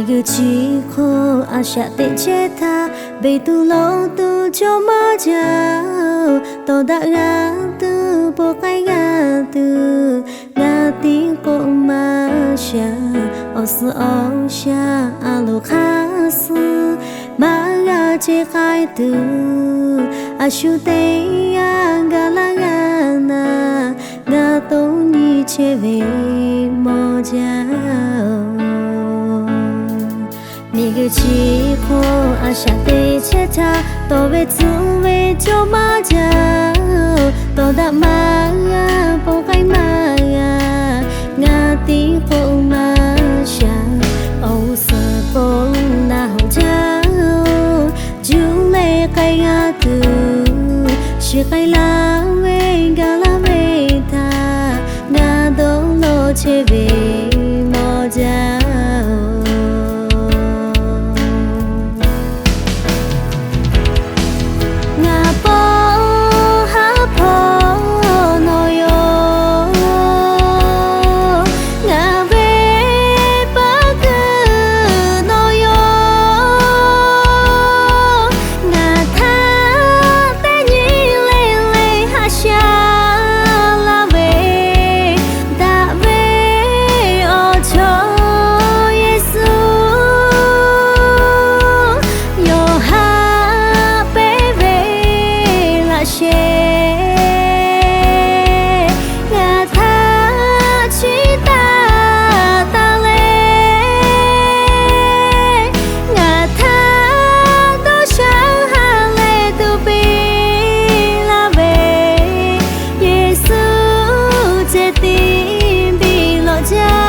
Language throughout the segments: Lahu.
G'uiˬ chi hk'oˆ a shaꞈ teꞈ chehˇ htaˇ, beˬ tuˬ lawˬ tuˬ cawˬ maˇ jaˇ-oˬ. Tawˍ daꞈ g'a tuˬ, bon k'ai g'a tuˬ, ngaˬ tiˉ k'oˆ maˇ sha. Awˬ suhˍ awˬ shaˍ a loˍ hk'aˇ suh maˇ g'a ce k'ai tuˬ, a shu teˇ g'aˇ gaˬ laˇ g'a naˍ, ngaˬ to nyi chehˇ ve mawˬ jaˇ-oˬ. Miˬ guiˬ chi hk'oˆ a shaꞈ teꞈ chehˇ htaˇ, tawˍ ve tcuh ve cawˬ maˇ jaˇ-oˬ. Tawˍ daꞈ maˇ g'a, bon k'ai maˇ g'a, ngaˬ tiˉ k'oˆ maˇ sha. Awˬ suhˍ k'o naˬ hawˬ jaˇ-oˬ. Juˇ leh k'ai g'a tuˬ, shiˍ k'ai laˇ ve gaˬ laˇ ve htaꞈ ngaˬ dawˇ law chehˇ ve mawˬ jaˇ-oˬ. Ngaˬ paw haˉ hpawˇ nawˬ yoˬ. Ngaˬ ve paˉ kuiˬ nawˬ yoˬ. Ngaˬ htaꞈ teˇ nyi le le haꞈ sha laˇ ve, daꞈ ve awˬ chawˇ Yeˍsuˆ, yawˇ haꞈ pehnˇ ve laꞈ sheh ngaˬ htaꞈ chiˇ taˇ taˍ leh, ngaˬ htaꞈ dawˇ sha ha leh tuˬ piˇ laˇ ve, Yeˍsuˆ ceh tiˉ biˇ lawꞈ jaˇ.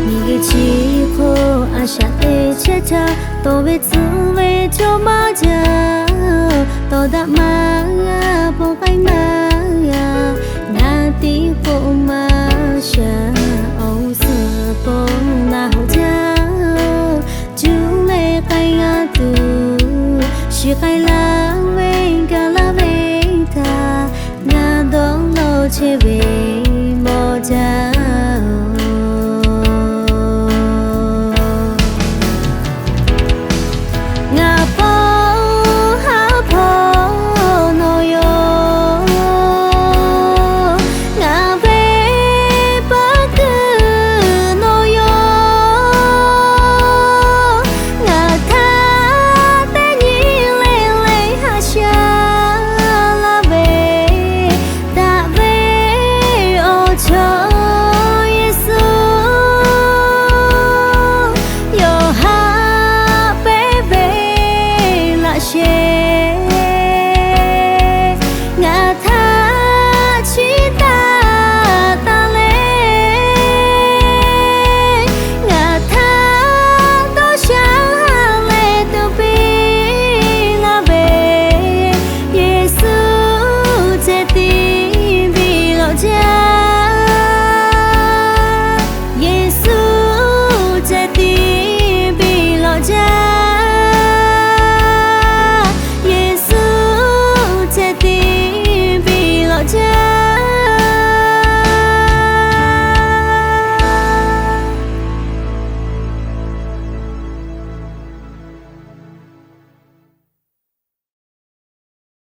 Miˬ guiˬ chi hk'oˆ a shaꞈ teꞈ chehˇ htaˇ, tawˍ ve tcuh ve cawˬ maˇ jaˇ-oˬ. Tawˍ daꞈ maˇ g'a, bon k'ai maˇ g'a, ngaˬ tiˉ k'oˆ maˇ sha.